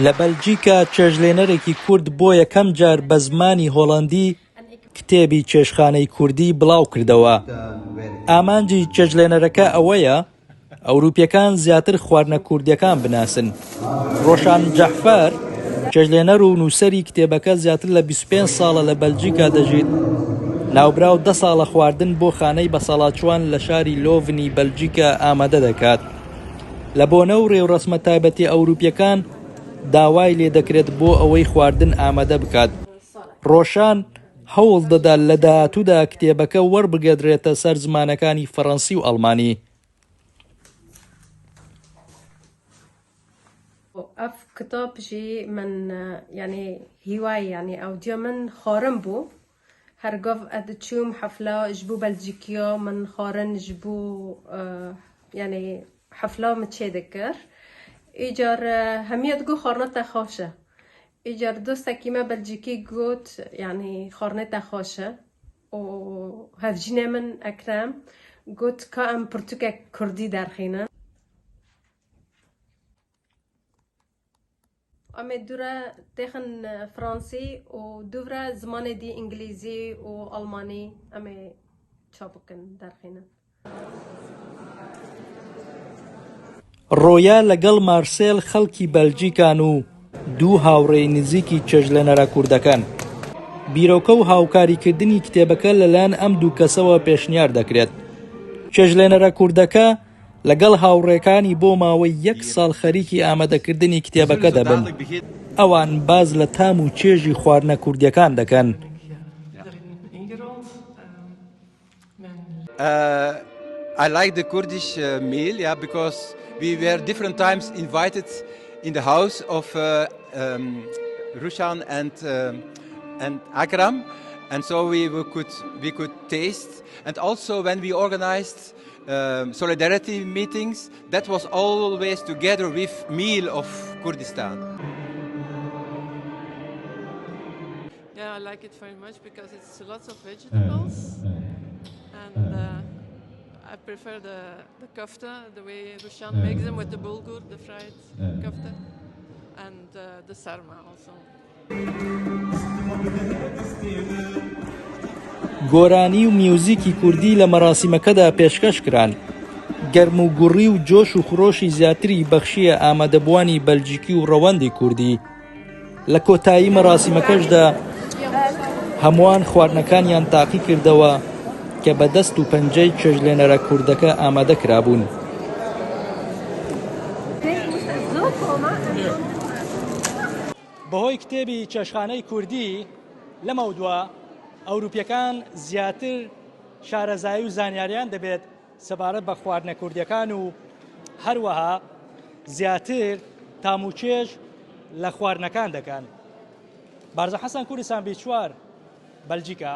لە بەلجیکا چێژلێنەرێکی کورد بۆ یەکەم جار بە زمانی هۆڵەندی کتێبی چێشخانەی کوردی بڵاوکردەوە. ئامانجی چێژلێنەرەکە ئەوەیە ئەوروپیەکان زیاتر خواردنە کوردیەکان بناسن. ڕۆشان جەعفەر، چێژلێنەر و نووسەری کتێبەکە زیاتر لە 25 ساڵە لە بەلجیکا دەژیت. ناوبراو دە ساڵە خواردن بۆ خانەی بەساڵاچووان لە شاری لۆڤنی بەلجیکا ئامادە دەکات. لە بۆنە و رێوڕەسمە تایبەتیە ئەوروپیەکان داوای لێدەکرێت بۆ ئەوەی خواردن ئامادە بکات. ڕۆشان هەوڵ دەدات لە داهاتوودا کتێبەکە وەربگێدرێتە سەر زمانەکانی فەڕەنسی و ئەڵمانی. ئەف کتاب ژی من یانی هیوای یانی ئەو دیە من خارم بوو هەر گاڤ ئەدچووم حەفلە ژ بوو بەلجیکیا من خارن ژ بوو یانی حەفلا من چێ دکر ئیجار هەمیە دگو خارنە تە خاشە ئیجار دۆستەکی مە بەلجیکی گوت یانی خارنێ تە خاشە و هەڤژینێ من ئەکرەم گوت کا ئەم پرتوکێک کوردی دەرخینن. ئەمێ دوورە تێخن فرانسی و دوورە زمانێ دی ئینگلیزی و ئەڵمانی ئەمێ چاپ بکەن دەرخینن. ڕۆیا لەگەڵ مارسێل خەڵکی بەلجیکان و دوو هاوڕێی نزیکی چێژلێنەرە کوردەکەن. بیرۆکە و هاوکاریکردنی کتێبەکە لەلایەن ئەم دوو کەسەوە پێشنیار دەکرێت. چێژلێنەرە کوردەکە لەگەڵ هاوڕێکانی بۆ ماوەی یەک ساڵ خەریکی ئامادەکردنی کتێبەکە دەبن. ئەوان باس لە تام و چێژی خواردنە کوردییەکان دەکەن. I like the Kurdish meal, yeah, because we were different times invited in the house of um, Rushan and and Akram, and so we could we could taste. And also when we organized um, solidarity meetings, that was always together with meal of Kurdistan. Yeah, I like it very much because it's lots of vegetables and uh, I prefer the, the kofta, the way Rushan makes them with the bulgur, the fried kofta, and uh, the sarma also. گۆرانی و میوزیکی کوردی لە مەراسیمەکەدا پێشکەش کران، گەرم و گوڕی و جۆش و خرۆشی زیاتری بەخشییە ئامادەبووانی بەلجیکی و ڕەوەندی کوردی. لە کۆتایی مەراسیمەکەشدا هەمووان خواردنەکانیان تاقی کردەوە کە بە دەست و پەنجەی چێژلێنەرە کوردەکە ئامادە کرابوون. بەهۆی کتێبی چێشتخانەی کوردی لەمەودوا ئەوروپیەکان زیاتر شارەزایی و زانیاریان دەبێت سەبارەت بە خواردنە کوردیەکان و هەروەها زیاتر تام و چێژ لە خواردنەکان دەکەن. بارزە حەسەن کوردستان 24 بەلجیکا.